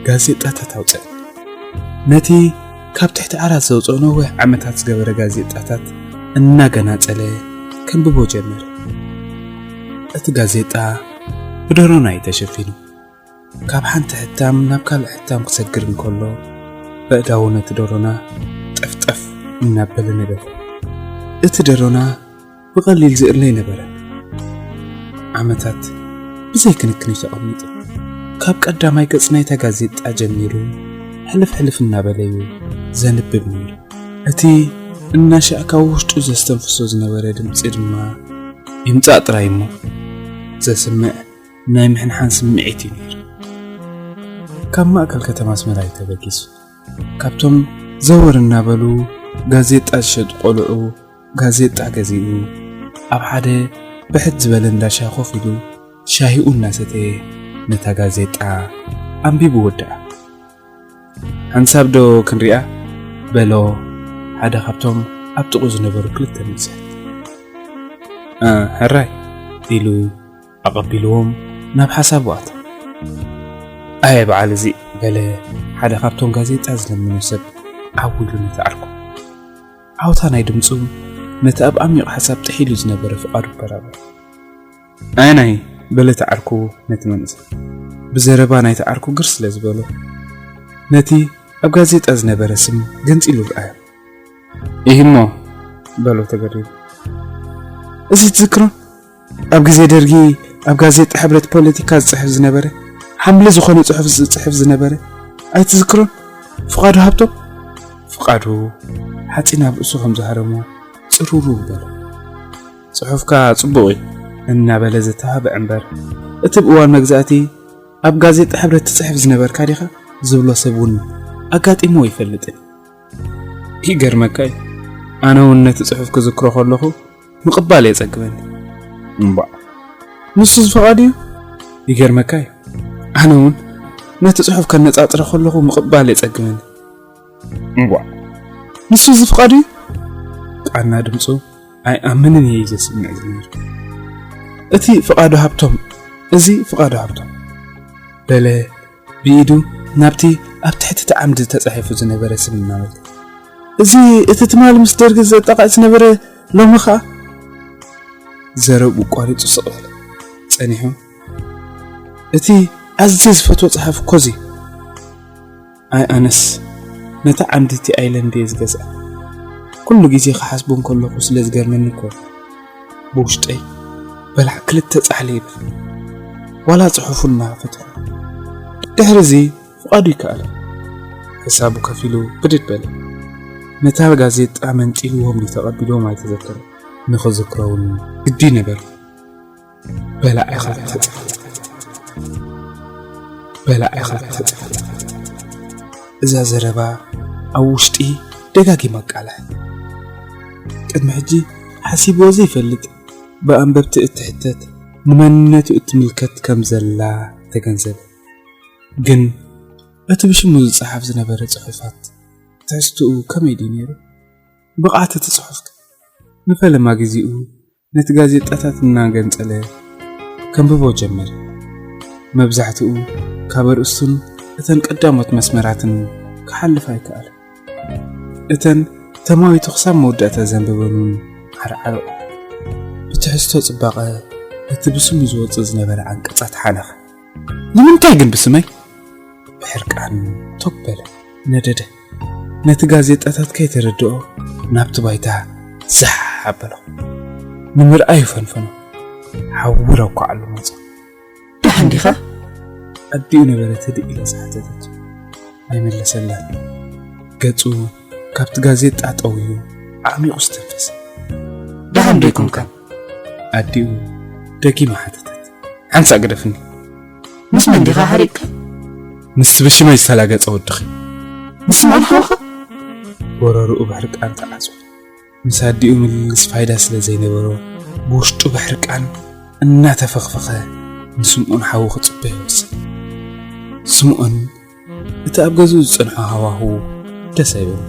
ጋዜጣታት ኣውጽአ። ነቲ ካብ ትሕቲ ዓራት ዘውጽኦ ነዊሕ ዓመታት ዝገበረ ጋዜጣታት እናገናጸለ ከንብቦ ጀመረ። እቲ ጋዜጣ ብደሮና እዩ ተሸፊኑ። ካብ ሓንቲ ሕታም ናብ ካልእ ሕታም ክሰግር እንከሎ፣ በእዳዉ ነቲ ደሮና ጠፍጠፍ እናበለ ነበረ። እቲ ደሮና ብቐሊል ዝእለ ኣይነበረን። ዓመታት ብዘይ ክንክን እዩ ተቐሚጡ። ካብ ቀዳማይ ገጽ ናይታ ጋዜጣ ጀሚሩ ሕልፍ ሕልፍ እናበለ እዩ ዘንብብ ነይሩ። እቲ እናሻዕ ካብ ውሽጡ ዘስተንፍሶ ዝነበረ ድምጺ ድማ ይምጻእ ጥራይ እሞ ዘስምዕ ናይ ምሕንሓን ስምዒት እዩ ነይሩ። ካብ ማእከል ከተማ ኣስመራ እዩ ተበጊሱ። ካብቶም ዘወር እናበሉ ጋዜጣ ዝሸጡ ቆልዑ ጋዜጣ ገዚኡ፣ ኣብ ሓደ ብሕት ዝበለ እንዳ ሻሂ ኮፍ ኢሉ፣ ሻሂኡ እናሰተየ፣ ነታ ጋዜጣ ኣንቢቡ ወድኣ። "ሓንሳብ ዶ ክንሪኣ?" በሎ ሓደ ካብቶም ኣብ ጥቕኡ ዝነበሩ ክልተ መንእሰያት። "እ፣ ሕራይ" ኢሉ ኣቐቢልዎም ናብ ሓሳቡ ኣተወ። "ኣየ በዓል እዚ" በለ ሓደ ካብቶም ጋዜጣ ዝለምኑ ሰብ ዓው ኢሉ ነቲ ዓርኩ። ዓውታ ናይ ድምጹ ነቲ ኣብ ዓሚቕ ሓሳብ ጥሒሉ ዝነበረ ፍቓዱ በራበረ። ኣየናይ? በለ እቲ ዓርኩ ነቲ መንእሰይ። ብዘረባ ናይቲ ዓርኩ ግር ስለ ዝበሎ፣ ነቲ ኣብ ጋዜጣ ዝነበረ ስም ገንጺሉ ረኣዮ። "ኢሂሞ?" በሎ ተገሪሙ። "እዚ ትዝክሮ? ኣብ ግዜ ደርጊ ኣብ ጋዜጣ ሕብረት ፖለቲካ ዝጽሕፍ ዝነበረ፣ ሓምለ ዝኾነ ጽሑፍ ዝጽሕፍ ዝነበረ፣ ኣይትዝክሮን? ፍቓዱ ሃብቶም?" ፍቓዱ ሓጺን ኣብ ርእሱ ከም ዝሃረሞ ጽሩሩ በሎ። "ጽሑፍካ ጽቡቕ እዩ" እናበለ ዘተባብዕ እምበር፣ እቲ ብእዋን መግዛእቲ ኣብ ጋዜጣ ሕብረት ትጽሕፍ ዝነበርካ ዲኻ ዝብሎ ሰብ እውን ኣጋጢምዎ ኣይፈልጥን። ይገርመካ እዩ፣ ኣነ እውን ነቲ ጽሑፍ ክዝክሮ ከለኹ ምቕባል የጸግመኒ። እምባእ፣ ንሱ ዝፈቓዱ እዩ። ይገርመካ እዩ፣ ኣነ እውን ነቲ ጽሑፍ ከነጻጽሮ ከለኹ ምቕባል የጸግመኒ። እምባእ፣ ንሱ ዝፍቓዱ እዩ። ቃና ድምፁ ኣይኣምንን እየ እዩ ዘስምዕ ዝነበረ። እቲ ፍቓዱ ሃብቶም፣ እዚ ፍቓዱ ሃብቶም፣ በለ ብኢዱ ናብቲ ኣብ ትሕቲ እቲ ዓምዲ ተጻሒፉ ዝነበረ ስም እናመልከተ። "እዚ እቲ ትማሊ ምስ ደርጊ ዘጣቕዕ ዝነበረ ሎሚ ኸኣ?" ዘረብኡ ቋሪጹ ስቕ በለ። ጸኒሑ፣ "እቲ ኣዝየ ዝፈትዎ ጸሓፊ እኮ እዚ እዩ። ኣይ ኣነስ ነታ ዓምዲ እቲ ኣይለንድ እየ ዝገዝኣ። ኩሉ ግዜ ክሓስቦ እንከለኹ ስለ ዝገርመኒ እኮ ብውሽጠይ በላዕ ክልተ ጻሕሊ ይብል። ዋላ ጽሑፉ እናፈተኹ። ድሕሪ እዚ ፍቓዱ ይከኣለ። ሕሳቡ ከፊሉ ብድድ በለ። ነታ ጋዜጣ መንጢልዎም ድዩ ተቐቢልዎም ኣይተዘከረ። ንኽዝክሮ እውን ግዲ ነበረ። በላዒ ክልተ ጻሕሊ። በላዒ ክልተ ጻሕሊ። እዛ ዘረባ ኣብ ውሽጢ ደጋጊማ ኣቃልሐ። ቅድሚ ሕጂ ሓሲብዎ ዘይፈልጥ፣ ብኣንበብቲ እትሕተት፣ ንመንነቱ እትምልከት ከም ዘላ ተገንዘበ። ግን እቲ ብሽሙ ዝጸሓፍ ዝነበረ ጽሑፋት ትሕዝትኡ ከመይ ድዩ ነይሩ? ብቕዓት እቲ ጽሑፍ ከ? ንፈለማ ግዜኡ ነቲ ጋዜጣታት እናገንጸለ ከንብቦ ጀመረ። መብዛሕትኡ ካብ ኣርእስቱን እተን ቀዳሞት መስመራትን ክሓልፍ ኣይከኣለን። እተን ተማዊቱ ክሳብ መወዳእታ ዘንበበን እውን ዓርዓሮ። ብትሕዝቶ ጽባቐ እቲ ብስሙ ዝወጽእ ዝነበረ ዓንቀጻት ሓነኸ። "ንምንታይ ግን ብስመይ?" ብሕርቃን ቶግ በለ። ነደደ። ነቲ ጋዜጣታት ከይተረድኦ ናብቲ ባይታ ዛሕ ኣበሎ። ንምርኣዩ ፈንፈኖ። ሓዊ ረኳዓሉ መጾ። "ደሓን ዲኻ?" ኣዲኡ ነበረት ህድእ ኢላ ዝሓተተቶ። ኣይመለሰላን። ገጹ ካብቲ ጋዜጣ ጠውዩ ዓሚቑ ዝተንፈሰ። "ደሓን ዶ ኣይኮንካን?" ኣዲኡ ደጊማ ሓተተት። ሓንሳእ ግደፍኒ። "ምስ መን ዲኻ ሓሪቅካ?" "ምስ ብሽመይ ዝተላገጸ ወድኺ?" "ምስ መን ሓውኻ?" ጎረርኡ ብሕርቃን ተዓጽወ። ምስ ኣዲኡ ምልልስ ፋይዳ ስለ ዘይነበሮ፣ ብውሽጡ ብሕርቃን እናተፈኽፈኸ ንስምኦን ሓዉ ክጽበዮ ወሰነ። ስምኦን እቲ ኣብ ገዝኡ ዝጸንሖ ሃዋህው ደስ ኣይበሎ።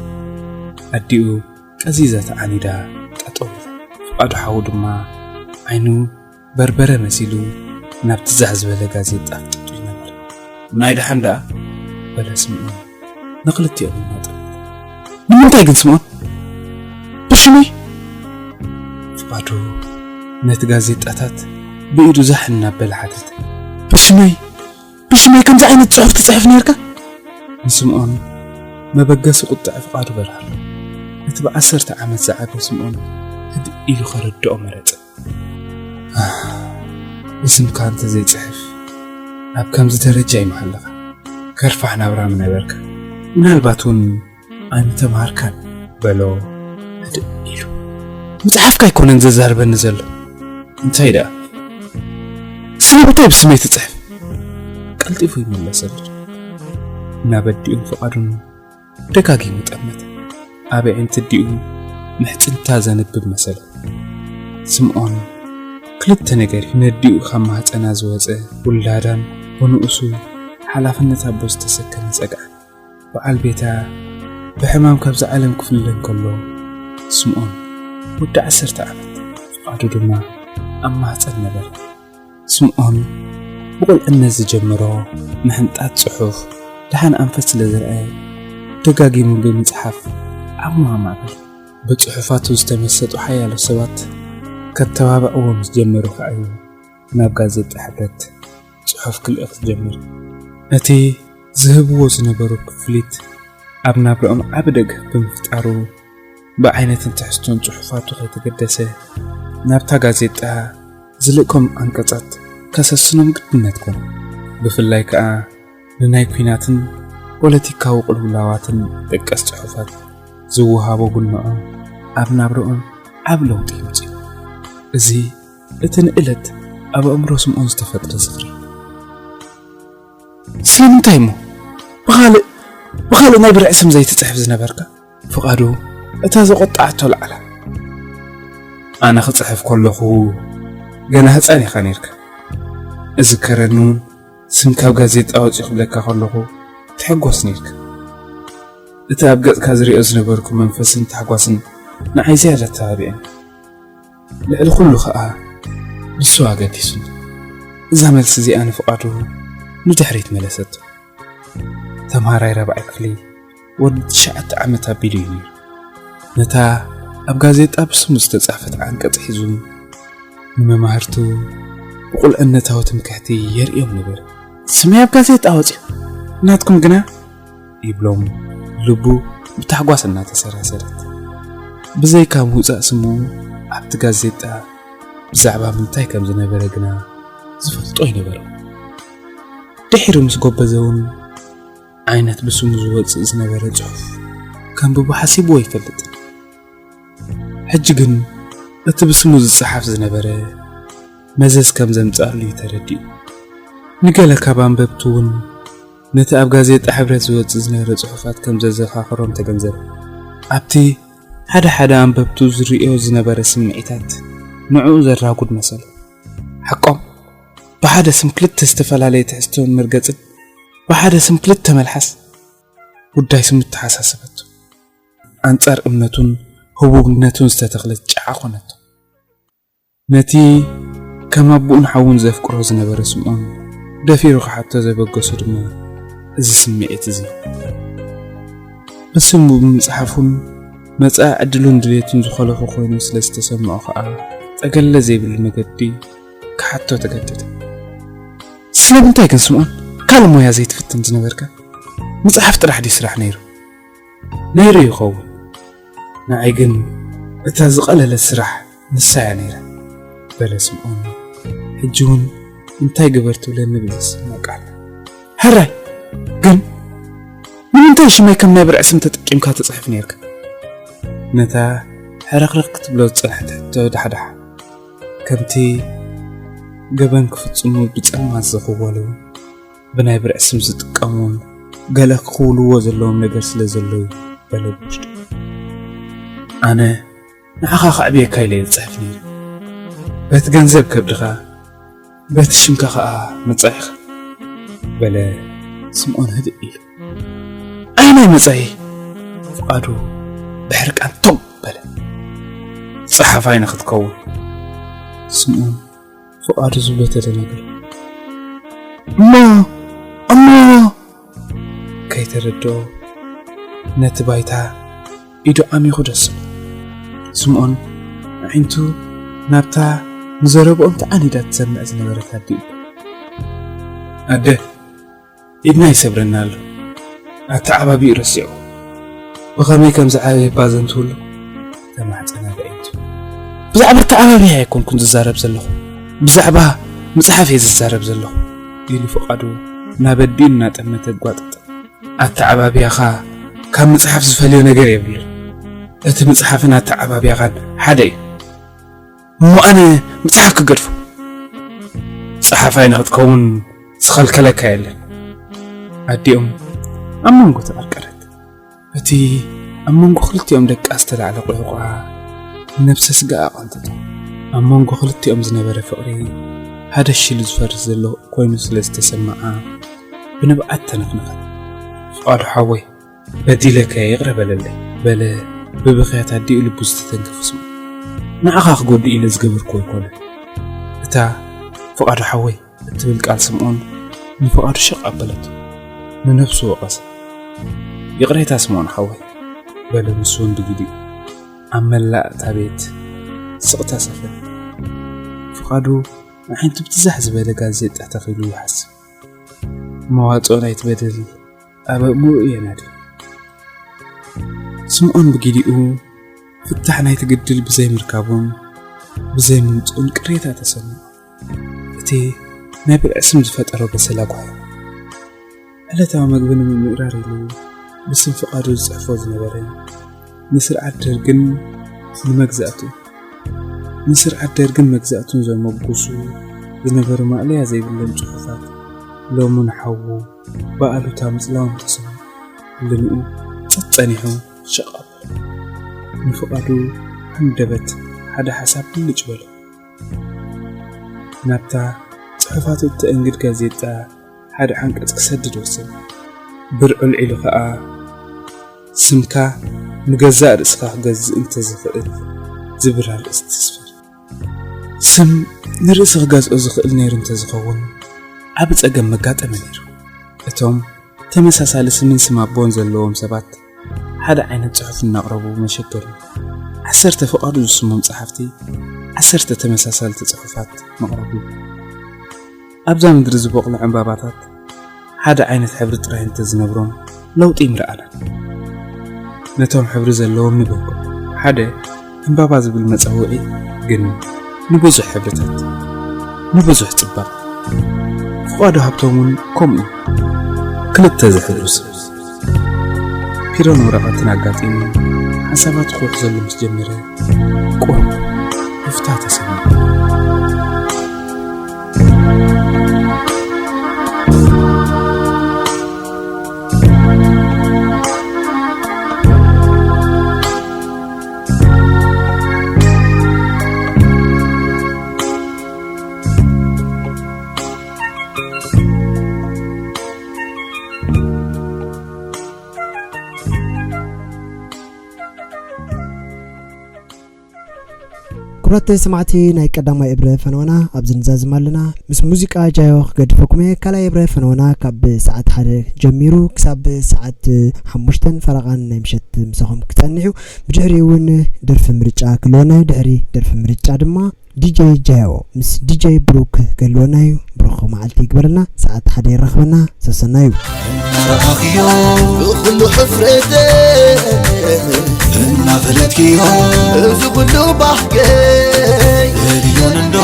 ኣዲኡ ቀዚዛ ተዓኒዳ ጠጠው ኢላ። ፍቓዱ ሓዉ ድማ ዓይኑ በርበረ መሲሉ ናብቲ ዛሕ ዝበለ ጋዜጣ ኣፍጢጡ ይነብር። "ናይ ደሓን ደኣ?" በለ ስምኦን ንኽልቲኦም እናጠመተ። "ንምንታይ ግን ስምኦን? ብሽመይ?" ፍቓዱ ነቲ ጋዜጣታት ብኢዱ ዛሕ እናበለ ሓተተ። "ብሽመይ? ብሽመይ ከምዚ ዓይነት ጽሑፍ ትጽሕፍ ነርካ?" ንስምኦን መበገሲ ቁጥዐ ፍቓዱ በርሃሉ። እቲ ብዓሰርተ ዓመት ዝዓበየ ስምኦን ህድእ ኢሉ ከረድኦ መረጸ። "ብስምካ እንተ ዘይጽሕፍ ኣብ ከምዚ ደረጃ ይምሃለኻ ከርፋሕ ናብራ ምነበርካ። ምናልባት እውን ኣይምተምሃርካን" በሎ ህድእ ኢሉ። "ምጽሓፍካ ኣይኮነን ዘዛርበኒ ዘሎ። እንታይ ደኣ? ስለምንታይ ብስመይ ትጽሕፍ?" ቀልጢፉ ይመለሰሉ። እናበዲኡን ፍቓዱን ደጋጊሙ ጠመተ። ኣብ ኣዒንቲ ኣዲኡ ምሕጽንታ ዘንብብ መሰሎ። ስምኦን ክልተ ነገር እዩ። ነዲኡ ካብ ማህጸና ዝወጸ ውላዳን ብንኡሱ ሓላፍነት ኣቦ ዝተሰከመ ጸግዓን። በዓል ቤታ ብሕማም ካብዛ ዓለም ክፍለ እንከሎ፣ ስምኦን ወዲ ዓሰርተ ዓመት፣ ፍቓዱ ድማ ኣብ ማህጸን ነበረ። ስምኦን ብቑልዕነት ዝጀመሮ ምሕንጣጥ ጽሑፍ ደሓን ኣንፈት ስለ ዝረኣየ፣ ደጋጊሙ ብምጽሓፍ ዓቕሙ ኣማዕበለ። ብጽሑፋቱ ዝተመሰጡ ሓያሎ ሰባት ከተባብዕዎም ዝጀመሩ ከኣ እዩ ናብ ጋዜጣ ሕብረት ጽሑፍ ክልእኽ ዝጀመረ። ነቲ ዝህብዎ ዝነበሩ ክፍሊት ኣብ ናብርኦም ዓቢ ደገፍ ብምፍጣሩ፣ ብዓይነትን ትሕዝቶን ጽሑፋቱ ከይተገደሰ ናብታ ጋዜጣ ዝልእኮም ዓንቀጻት ከሰስኖም ግድነት ኮነ። ብፍላይ ከኣ ንናይ ኲናትን ፖለቲካዊ ቅልውላዋትን ደቀስ ጽሑፋት ዝወሃቦ ጉንዖም ኣብ ናብርኦም ዓቢ ለውጢ የምጽእ። እዚ እቲ ንእለት ኣብ ኣእምሮ ስምዖን ዝተፈጥረ ዝኽሪ። ስለምንታይ እሞ ብኻልእ ብኻልእ ናይ ብርዒ ስም ዘይትጽሕፍ ዝነበርካ? ፍቓዱ እታ ዘቖጣዓቶ ለዓላ። ኣነ ክጽሕፍ ከለኹ ገና ህጻን ኢኻ ነይርካ። እዝከረኒ እውን ስም ካብ ጋዜጣ ወጺኡ ክብለካ ከለኹ ትሕጎስ ነይርካ። እቲ ኣብ ገጽካ ዝሪኦ ዝነበርኩ መንፈስን ታሕጓስን ንዓይ ዝያዳ ኣተባቢዕኒ። ልዕሊ ኩሉ ኸኣ ንሱ ኣገዲሱኒ። እዛ መልሲ እዚኣ ንፍቓዱ ንድሕሪት መለሰቶ። ተምሃራይ ራብዓይ ክፍሊ ወዲ ትሽዓተ ዓመት ኣቢሉ እዩ ነይሩ። ነታ ኣብ ጋዜጣ ብስሙ ዝተጻሕፈት ዓንቀጽ ሒዙ ንመማህርቱ ብቁልዕነታዊ ትምክሕቲ የርእዮም ነበረ። ስመይ ኣብ ጋዜጣ ወጺኡ፣ ናትኩም ግና ይብሎም፣ ልቡ ብታሕጓስ እናተሰራሰረት። ብዘይካ ምውጻእ ስሙ ኣብቲ ጋዜጣ ብዛዕባ ምንታይ ከም ዝነበረ ግና ዝፈልጦ ኣይነበረ። ድሒሩ ምስ ጎበዘ እውን ዓይነት ብስሙ ዝወጽእ ዝነበረ ጽሑፍ ከንብቦ ሓሲብዎ ኣይፈልጥን። ሕጂ ግን እቲ ብስሙ ዝጸሓፍ ዝነበረ መዘዝ ከም ዘምጽኣሉ እዩ ተረዲኡ። ንገለ ካብ ኣንበብቱ እውን ነቲ ኣብ ጋዜጣ ሕብረት ዝወጽእ ዝነበረ ጽሑፋት ከም ዘዘኻኽሮም ተገንዘበ። ኣብቲ ሓደ ሓደ ኣንበብቱ ዝርእዮ ዝነበረ ስምዒታት ንዕኡ ዘራጉድ መሰሎ። ሓቆም ብሓደ ስም ክልተ ዝተፈላለየ ትሕዝቶን መርገጽን ብሓደ ስም ክልተ መልሓስ ጉዳይ ስሙ ተሓሳሰበቱ። ኣንጻር እምነቱን ህቡብነቱን ዝተተኽለት ጨዓ ኮነቶ። ነቲ ከም ኣቦኡን ሓዉን ዘፍቅሮ ዝነበረ ስምዖን ደፊሩ ክሓቶ ዘበገሶ ድማ እዚ ስምዒት እዚ። ብስሙ ብምጽሓፉን መጻኢ ዕድሉን ድሌቱን ዝኾለፎ ኮይኑ ስለ ዝተሰምዖ ከኣ ጠገለ ዘይብሉ መገዲ ክሓቶ ተገደደ። ስለምንታይ ግን ስምዖን ካልእ ሞያ ዘይትፍትን ዝነበርካ? ምጽሓፍ ጥራሕ ድዩ ስራሕ ነይሩ? ነይሩ ይኸውን። ንዓይ ግን እታ ዝቐለለት ስራሕ ንሳ እያ ነይራ፣ በለ ስምዖን። ሕጂ እውን እንታይ ግበር ትብለኒ ብዘይስማዕ ቃል። ሕራይ፣ ግን ንምንታይ ሽመይ ከም ናይ ብርዒ ስም ተጠቂምካ ትጽሕፍ ነይርካ? ነታ ሕርኽርኽ ክትብሎ ዝጸንሐት ሕቶ ዳሕዳሕ፣ ከምቲ ገበን ክፍጽሙ ብጸልማት ዝኽወሉ፣ ብናይ ብርዒ ስም ዝጥቀሙን ገለ ክኽውልዎ ዘለዎም ነገር ስለ ዘሎ እዩ፣ በለ ብውሽጡ። ኣነ ንዓኻ ከዕብየካ ኢለ እየ ዝጽሕፍ ነይረ። በቲ ገንዘብ ከብድኻ፣ በቲ ሽምካ ኸኣ መጻኢኻ፣ በለ ስምዖን ህድእ ኢሉ። ኣየናይ መጻኢ? ፍቓዱ ብሕርቃን ቶግ በለ። ጸሓፋይ ንኽትከውን። ስምዖን ፍቓዱ ዝብሎ ተደናገረ። እሞ፣ እሞ፣ ከይተረድኦ ነቲ ባይታ ኢዱ ዓሚኹ ደሰ። ስምዖን ኣዒንቱ ናብታ ንዘረብኦም ተዓኒዳ ትሰምዕ ዝነበረት ኣዲኡ። ኣደ፣ ኢድና ይሰብረና ኣሎ። ኣተዓባቢኡ ረሲዑ። ብኸመይ ከም ዝዓበየ ባዘንትውሉ ተማሕጸና ብኣዒንቱ። ብዛዕባ ኣተዓባቢያ ኣይኮንኩን ዝዛረብ ዘለኹ። ብዛዕባ ምጽሓፍ እየ ዝዛረብ ዘለኹ፣ ኢሉ ፍቓዱ ናብ ኣዲኡ እናጠመተ ኣጓጠጠ። ኣተዓባቢያኻ ካብ ምጽሓፍ ዝፈልዮ ነገር የብሉን። እቲ ምጽሓፍን ኣተዓባቢያኻን ሓደ እዩ። እሞ ኣነ ምጽሓፍ ክገድፎ? ጸሓፋይ ንኽትከውን ዝኸልከለካ የለን። ኣዲኦም ኣብ መንጎ ተቐርቀረት። እቲ ኣብ መንጎ ክልቲኦም ደቃ ዝተላዕለ ቁሕቋ ነብሰ ስጋኣ ኣቐንጠጦ። ኣብ መንጎ ክልቲኦም ዝነበረ ፍቕሪ ሃደሽ ኢሉ ዝፈርስ ዘሎ ኮይኑ ስለ ዝተሰምዓ ብንብዓት ተነኽነኸት። ፍቓዱ ሓወይ፣ በዲለካ እየ፣ ይቕረ በለለይ፣ በለ ብብኽያት ኣዲኡ ልቡ ዝተተንከፈ ስምዖን። ንዓኻ ክጎድእ ኢለ ዝገበርኩ ኣይኮነን። እታ ፍቓዱ ሓወይ እትብል ቃል ስምዖን ንፍቓዱ ሸቕ ኣበለቶ። ንነብሱ ወቐሰ። ይቕሬታ ስምዖን ሓወይ፣ በለ ምስ ወንዱ ግዲኡ። ኣብ መላእ እታ ቤት ስቕታ ሰፈነ። ፍቓዱ ኣዒንቱ ብትዛሕ ዝበለ ጋዜጣ ተኺሉ ይሓስብ። መዋጽኦ ናይቲ በደል ኣብ ኣእምሮኡ የናድዮ። ስምዖን ብጊዲኡ ፍታሕ ናይቲ ግድል ብዘይምርካቡን ብዘይምምጽኡን ቅሬታ ተሰምዖ። እቲ ናይ ብልዒ ስም ዝፈጠሮ በሰላ ጓሂ። ዕለታዊ መግቢ ንምምእራር ኢሉ ብስም ፍቓዱ ዝጽሕፎ ዝነበረ ንስርዓት ደርግን ንመግዛእቱ፣ ንስርዓት ደርግን መግዛእቱን ዘመጉሱ ዝነበሩ ማእለያ ዘይብሎም ጽሑፋት ሎሚ ንሓዉ ብኣሉታ ምጽላዎም ተሰምዑ። ህልንኡ ጸጥ ጸኒሑ ሸቕ ኣበሎ። ንፍቓዱ ሃንደበት ሓደ ሓሳብ ብልጭ በሎ። ናብታ ጽሑፋቱ እተእንግድ ጋዜጣ ሓደ ዓንቀጽ ክሰድድ ወሰነ። ብርዑ ኣልዒሉ ኸኣ፣ "ስምካ ንገዛእ ርእስኻ ክገዝእ እንተዝኽእል" ዝብል ኣርእስቲ ስፈር። ስም ንርእሲ ክገዝኦ ዝኽእል ነይሩ እንተዝኸውን፣ ዓቢ ጸገም መጋጠመ ነይሩ። እቶም ተመሳሳሊ ስምን ስም ኣቦን ዘለዎም ሰባት ሓደ ዓይነት ጽሑፍ እናቕረቡ መሸገሪ። ዓሰርተ ፍቓዱ ዝስሞም ጸሓፍቲ ዓሰርተ ተመሳሳልቲ ጽሑፋት መቕረቡ። ኣብዛ ምድሪ ዝበቑሉ ዕምባባታት ሓደ ዓይነት ሕብሪ ጥራይ እንተዝነብሮም ለውጢ ምረኣና። ነቶም ሕብሪ ዘለዎም ንበልኩም። ሓደ ዕምባባ ዝብል መጸውዒ ግን ንብዙሕ ሕብርታት፣ ንብዙሕ ጽባቕ። ፍቓዱ ሃብቶም እውን ከምኡ እዩ። ክልተ ዝሕብሩ ሰብ። ፒሮን ወረቐትን ኣጋጢሙ ሓሳባቱ ክውሕዘሉ ምስ ጀመረ፣ ቁሩብ ህፍታ ተሰምዖ። ክቡራት ሰማዕቲ ናይ ቀዳማይ እብረ ፈነወና ኣብዚ ንዛዝም ኣለና። ምስ ሙዚቃ ጃዮ ክገድፈኩም እየ። ካልኣይ እብረ ፈነወና ካብ ሰዓት ሓደ ጀሚሩ ክሳብ ሰዓት ሓሙሽተን ፈረቓን ናይ ምሸት ምሳኹም ክጸንሕ እዩ። ብድሕሪኡ እውን ደርፊ ምርጫ ክህልወና እዩ። ድሕሪ ደርፊ ምርጫ ድማ ዲጀይ ጃዮ ምስ ዲጀይ ብሩክ ክህልወና እዩ። ብሩኽ መዓልቲ ይግበረልና። ሰዓት ሓደ ይራኽበና። ሰሰና እዩ። እናረኣኽዮ ብኹሉ ሕፍረተ እናፈለጥክዮ እዚ ኩሉ ባህገይ የድዮን እንዶ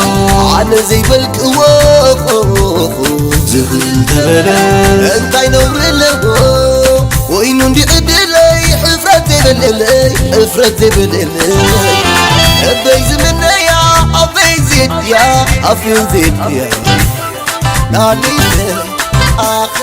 ኣነ ዘይበልክዎ ዝኽእል ተበለ እንታይ ነውሪ ኣለዎ? ኮይኑ እንዲ ዕድለይ ሕፍረት ዘይበለለይ፣ ሕፍረት ዘይበለለይ። እበይ ዝምነያ ኣበይ ዜድያ ኣፍዮ ዜድያ ናሊተ ኣኸ